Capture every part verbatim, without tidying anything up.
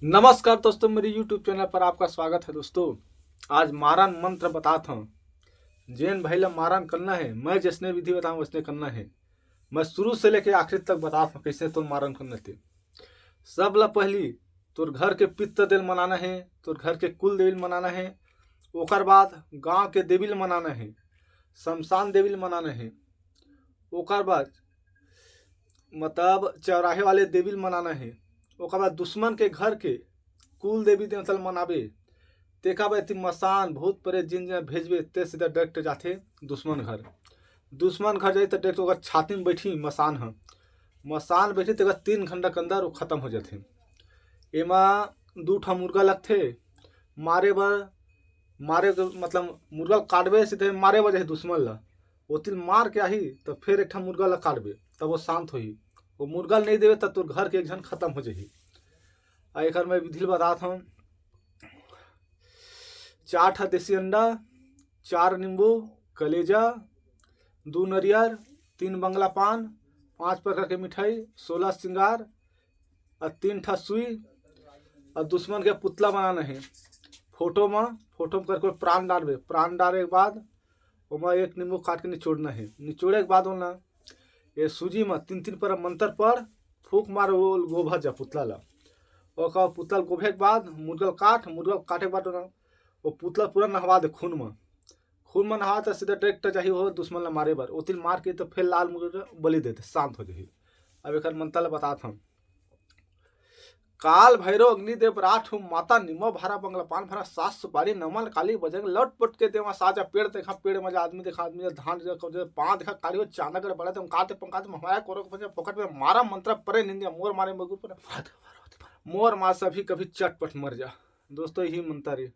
नमस्कार दोस्तों, मेरे YouTube चैनल पर आपका स्वागत है। दोस्तों, आज मारन मंत्र बतात हूँ। जेन भाई ला मारन करना है, मैं जैसने विधि बताऊँ वैसने करना है। मैं शुरू से लेके आखिरी तक बतात हूँ कैसे तोर मारन करना ते। सब ला पहली तोर घर के पित्त देवी ल मनाना है, तोर घर के कुल देवी ल मनाना है, ओकर बाद गांव के देवी ल मनाना है, शमशान देवी ल मनाना है, ओकर बाद मतलब चौराहे वाले देवी ल मनाना है, ओकर बाद दुश्मन के घर के कुल देवी देवता ल मनाबे, तेकर बाद एती मसान भूत प्रेत जिन जिन भेजबे ते सीधा डायरेक्ट जाथे दुश्मन घर। दुश्मन घर जाही त डायरेक्ट ओकर छाती में बैठी मसान ह, मसान बैठी तेकर तीन घंटा के अंदर वो खत्म हो जाथे। एमा दू ठा मुर्गा लगथे मारे बर, मारे के मतलब मुर्गा ल काटबे सीधे मारे बर जाही दुश्मन ल, ओती ल मार के आही त फिर एक ठा मुर्गा ल काटबे तब वो शांत होही। वो मुर्गा ल नहीं देबे त तोर घर के एक झन खत्म हो जाही। आ एकर मैं विधि ल बतात हूँ। चार ठा देसी अंडा, चार नींबू, कलेजा, दू नरियर, तीन बंगला पान, पांच प्रकार के मिठाई, सोलह श्रृंगार, और तीन ठा सुई, और दुश्मन के पुतला बनाना है। फोटो में, फोटो में करके प्राण डारबे, प्राण डारे के बाद ओमा एक नींबू काट के निचोड़ना है। निचोड़े के बाद ओला ये सूजी में तीन तीन पर मंत्र पढ़, फूंक मार, वो गोभा जा पुतला ला। ओकर पुतला ल गोभे के बाद मुर्गा ल काट, मुर्गा ल काटे के बाद ओला, वो पुतला पूरा नहवा दे खून में। खून में नहा त सीधा डायरेक्ट जाही हो दुश्मन ला मारे बर। ओती ल मार के त फेर लाल मुर्गा बलि देथे, शांत हो जाही। अब एकर मंत्र ल बतात हूँ। काल भैरव अग्निदेव राठ हूँ, माता निम्मा भारा बंगला पान भरा, सास सुपारी नमन काली बजरंग, लटपट के देवा साजा, पेड़ देखा पेड़ मजा, आदमी देखा आदमी, धान देखा कब्जा, पान देखा काली हो, चांदा गड़ बड़ा दम काते पंकाते, हमारा कोरो पंजा फोकट में मारा मंत्र परे निंदिया, मोर मारे मगुर पर, मोर मार सभी कभी चटपट मर जा। दोस्तों, यही मंत्र है,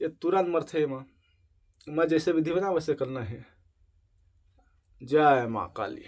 ये तुरंत मरथे एमा। मैं जैसे विधि बना वैसे करना है। जय माँ काली।